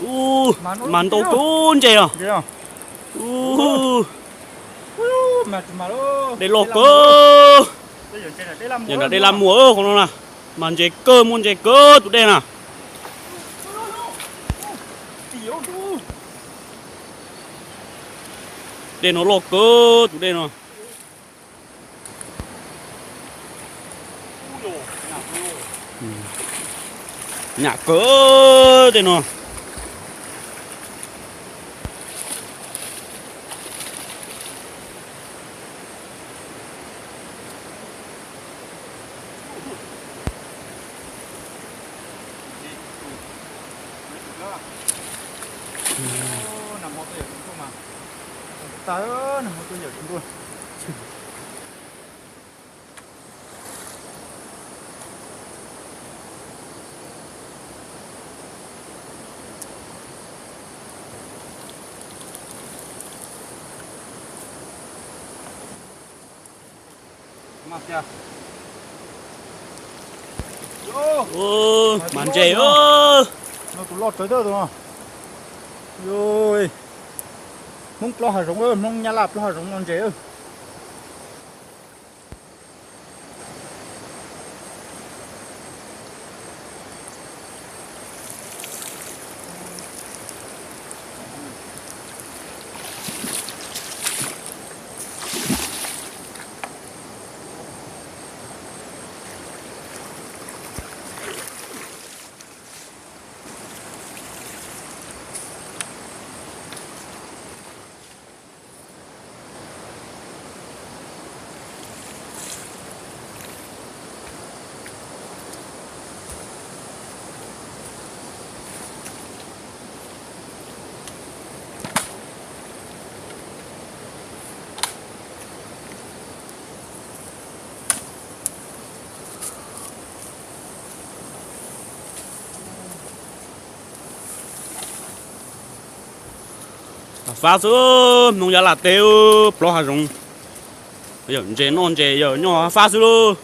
Ub, mas ntau kub ntses os. Ub, dej loj kawg. Yog nram dej laj muag qhov no na, mas ntses kawg, muaj ntses kawg tus dej na. Dej no loj kawg tus dej no. Nyam kawg tej no. Mas ntses, tus loj tsawv tawb tus no. Hmoob plaub hav zoov, Hmoob Nyab Laj plaub hav zoov no ntses. Fab xwb, Hmoob Nyab Laj teb plaub hav zoov. Yawm ntses noj ntses, yawm nyob fab xwb lauj.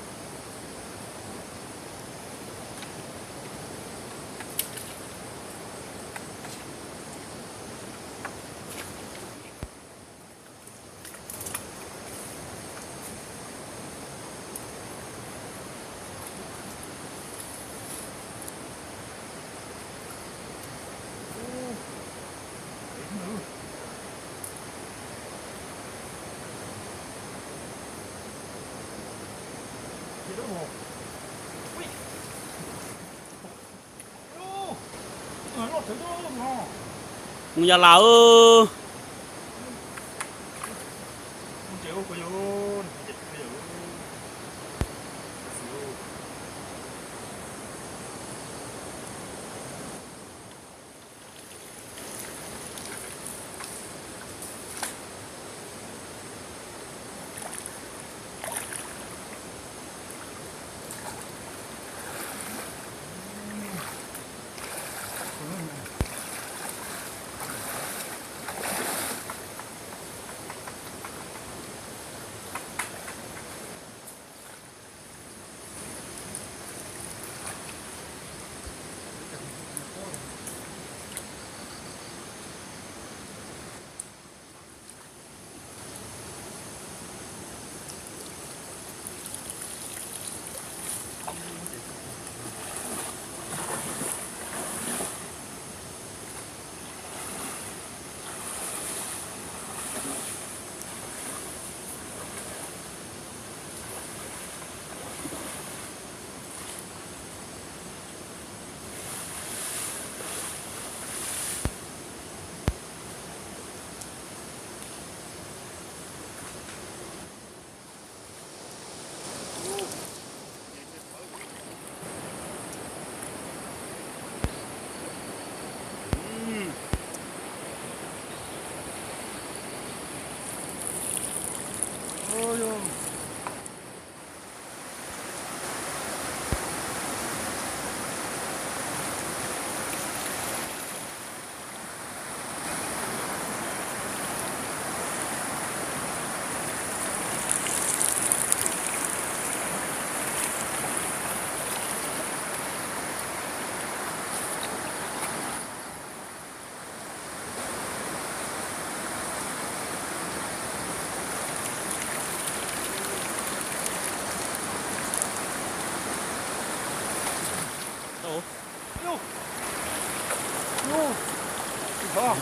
Hmoob Yab Laj.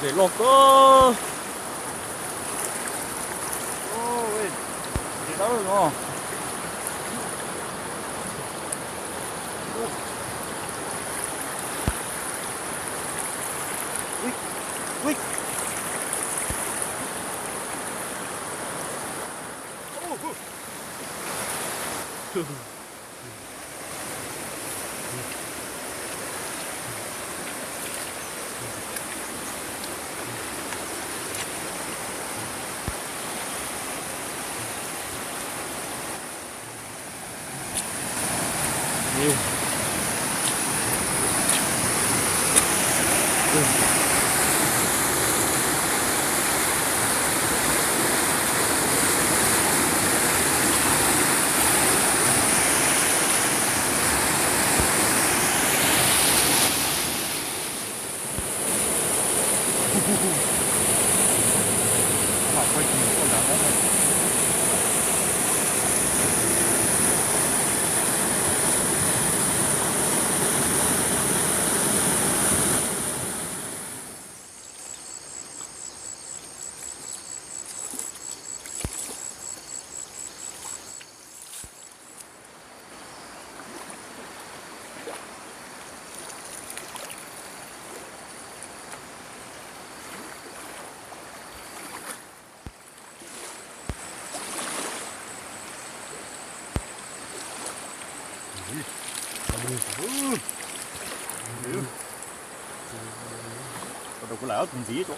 Ntses loj kawg. Kuv lam ob tug ntxiv tso.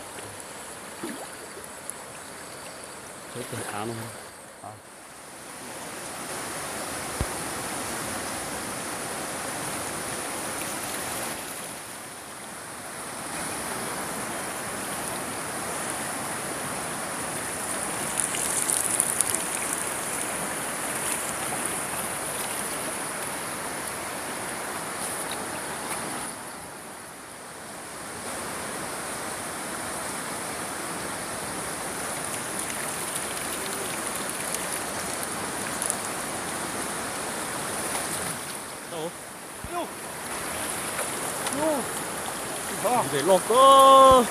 Ntses loj kawg.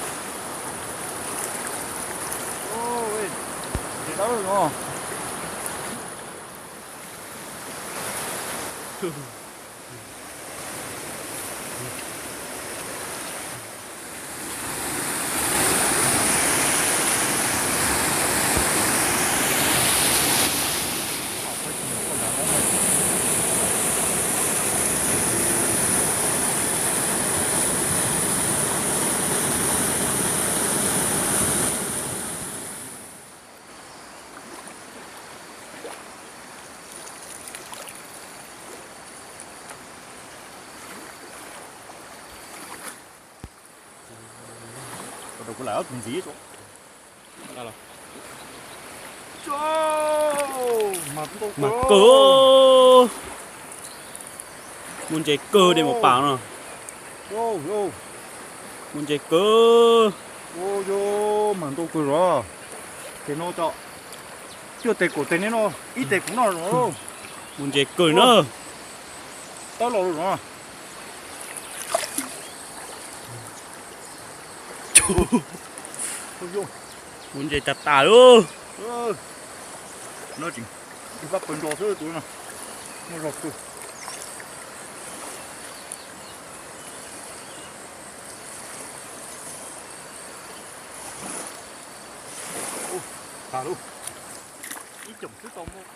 Kuv lam ob tug ntxiv tso. Mas kawg. Muaj ntses kawg de mus pam no. Muaj ntses kawg. Mas ntau kawg zog. Tes no tso. Cuaj tes kaum tes neb noj, ib tes kuv noj. Muaj ntses kawg na. Tab los no. Muaj ntses tas tas lawm. No tseem ib pab pawg nrog xwb tus no. Muaj zog kawg. Ua, tas lawm. Ib tsoom xwb tau muaj.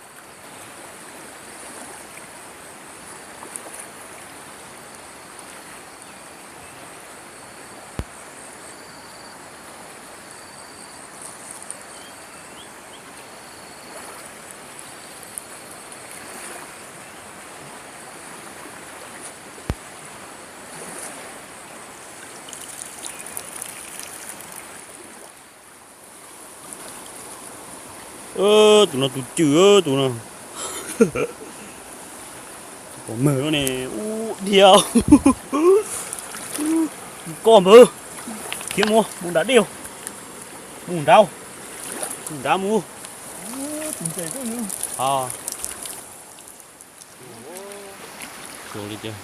Tus no tus cwm, tus no. Pom mag ne, ub dhia. Koj npawg, khiav mus, mus nram dej, mus nrad, mus nrad mus. Li tias